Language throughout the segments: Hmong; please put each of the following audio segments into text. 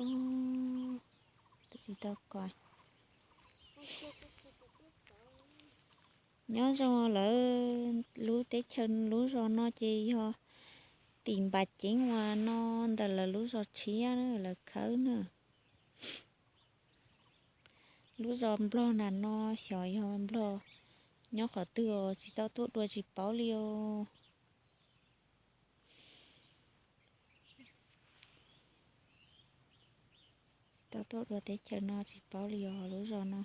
Ub, twb tsis tau ko. Nyob zoo lawv lub teb chaws lub zos no ces yog tim Npas Ceeb uas no ntawm lawv lub zos tshiab lawv khawb na. Lub zos Nplog nram no xyov yog Nplog nyob qhov twg os, tsis tau tuaj dua tsis paub li os. Tsis tau tuaj dua teb chaws no tsis paub li os lub zos no.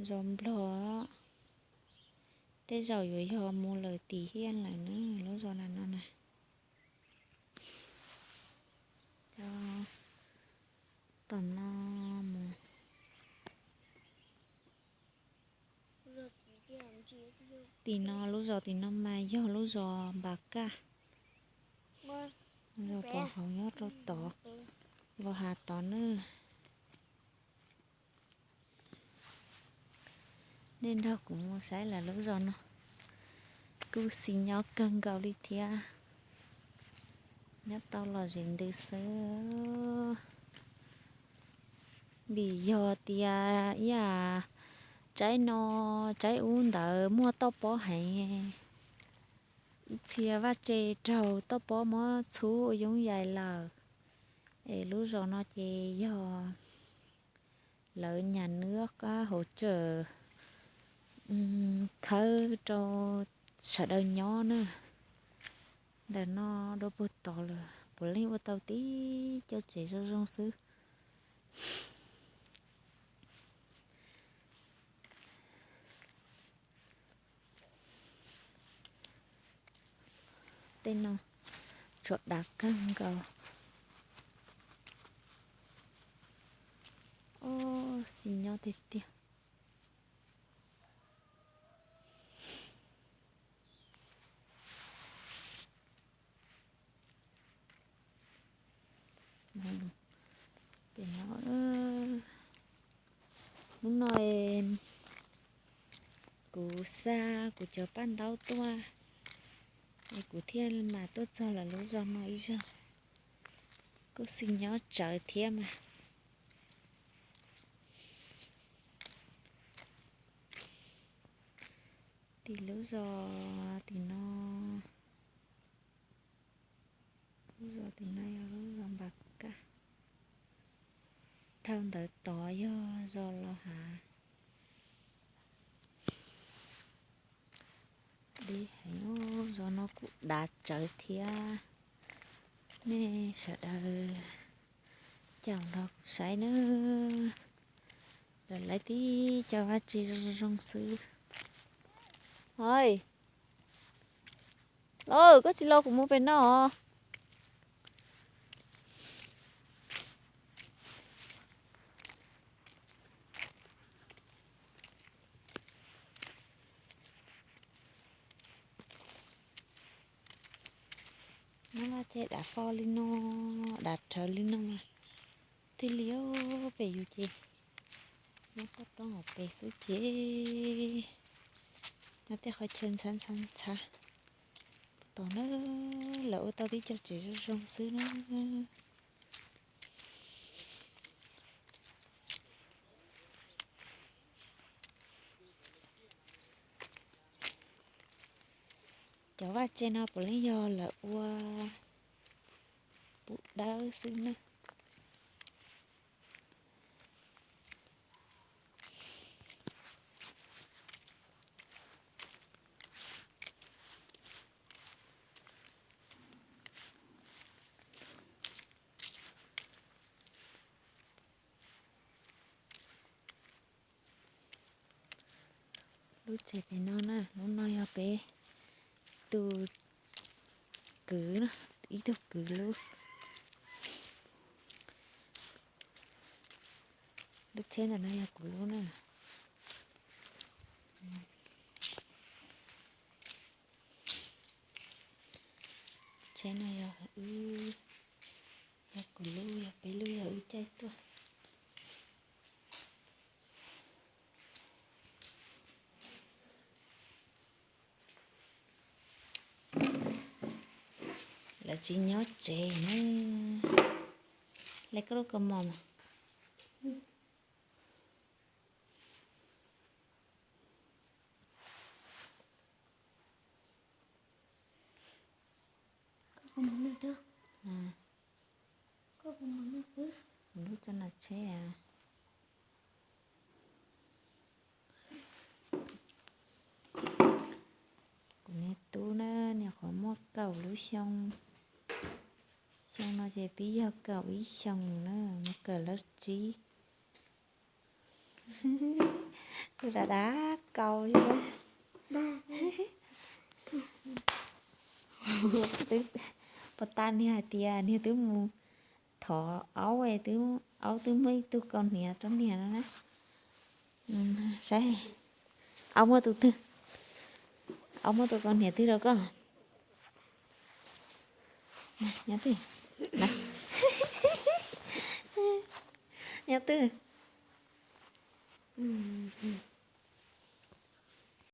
Zos Nplog, tej zaum yuav yog mus lawm tim Hiaj lawm na lub zos nram no na. Cov tom no mus. Tim no lub zos tim no mas yog lub zos Npas Kaj. Lub zos pov hauv nyob rau tod, Vos Hav tod na. Nej nrog kuv mus saib lawv lub zos no. Kuj xis nyob kawg nkaus li thiab. Nyob tau lom zem ntws xwb. Vim yog tias ib yam tsaib no tsaib ub ntawd muaj toj pob heev, ib txhia vaj tse raug toj pob muab txhub ua yoov yais lawm. Es lub zos no ces yog lawv nyas nwb qab hauv tsawm khawb rau sawv daws nyob na. Ntawm no dua puag tod lawm, puav leej ua tau tib co tsev zoo zoo xwb. Tej no tshuav dav kawg nkaus. Ob, xis nyob tiag tiag. Pem no, hnub no kuv xa kuv cov paj ntaub tuaj, es kuv thiaj mam tuaj txog lawv lub zos no ib zaug. Kuj xis nyob tsawv thiab mas. Tim lub zos tim no, lub zos tim no yog lub zos Npas Kaj. Dhau ntawd tod yog zos Los Hav. Deb heev, zos no kuj dav tsawv thiab. Nej sawv daws caum nrog kuv saib nawb. Lawv laiv tib co vaj tse zoo zoo xwb. Hais, los koj tsis los kuv mus pem no. Nab vaj tse dav fo li no, dav rhawv li no mas thiaj li, pem yus ces nyob toj roob hauv pes xwb ces nyob tej qhov chaw ntxhab ntxhab ntxhab. Tom no lawv ua tau tib co tsev zoo zoo xwb na. Cov vaj tse no puav leej yog lawv ua puv dawb xwb na. Lub tsev pem no na, lub no yog peb tus kwv, ib tug kwv lub. Lub tsheb ntawm no yog kuv lub na. Tsheb no yog wb, yog kuv lub, yog peb lub, yog wb caij tuaj. Lawv tsis nyob tsev na, Hle koj lub kaus mom mas. Lub tso no tsheb a. Kuv niag tub na, niag qhuav muaj kaum lub xyoo. Xyoo no ces pib yog kaum ib xyoos na, mus kawm lab tsib. Kuv dav dav kau li. Puas tas niag hais tias niag twb mus thov aub, aub twb muaj ib tug kaus hniav rau niag no na. Saib, aub muaj tus twg, aub muaj tus kaus hniav twg rau koj? Nyob twg? Nyob twg?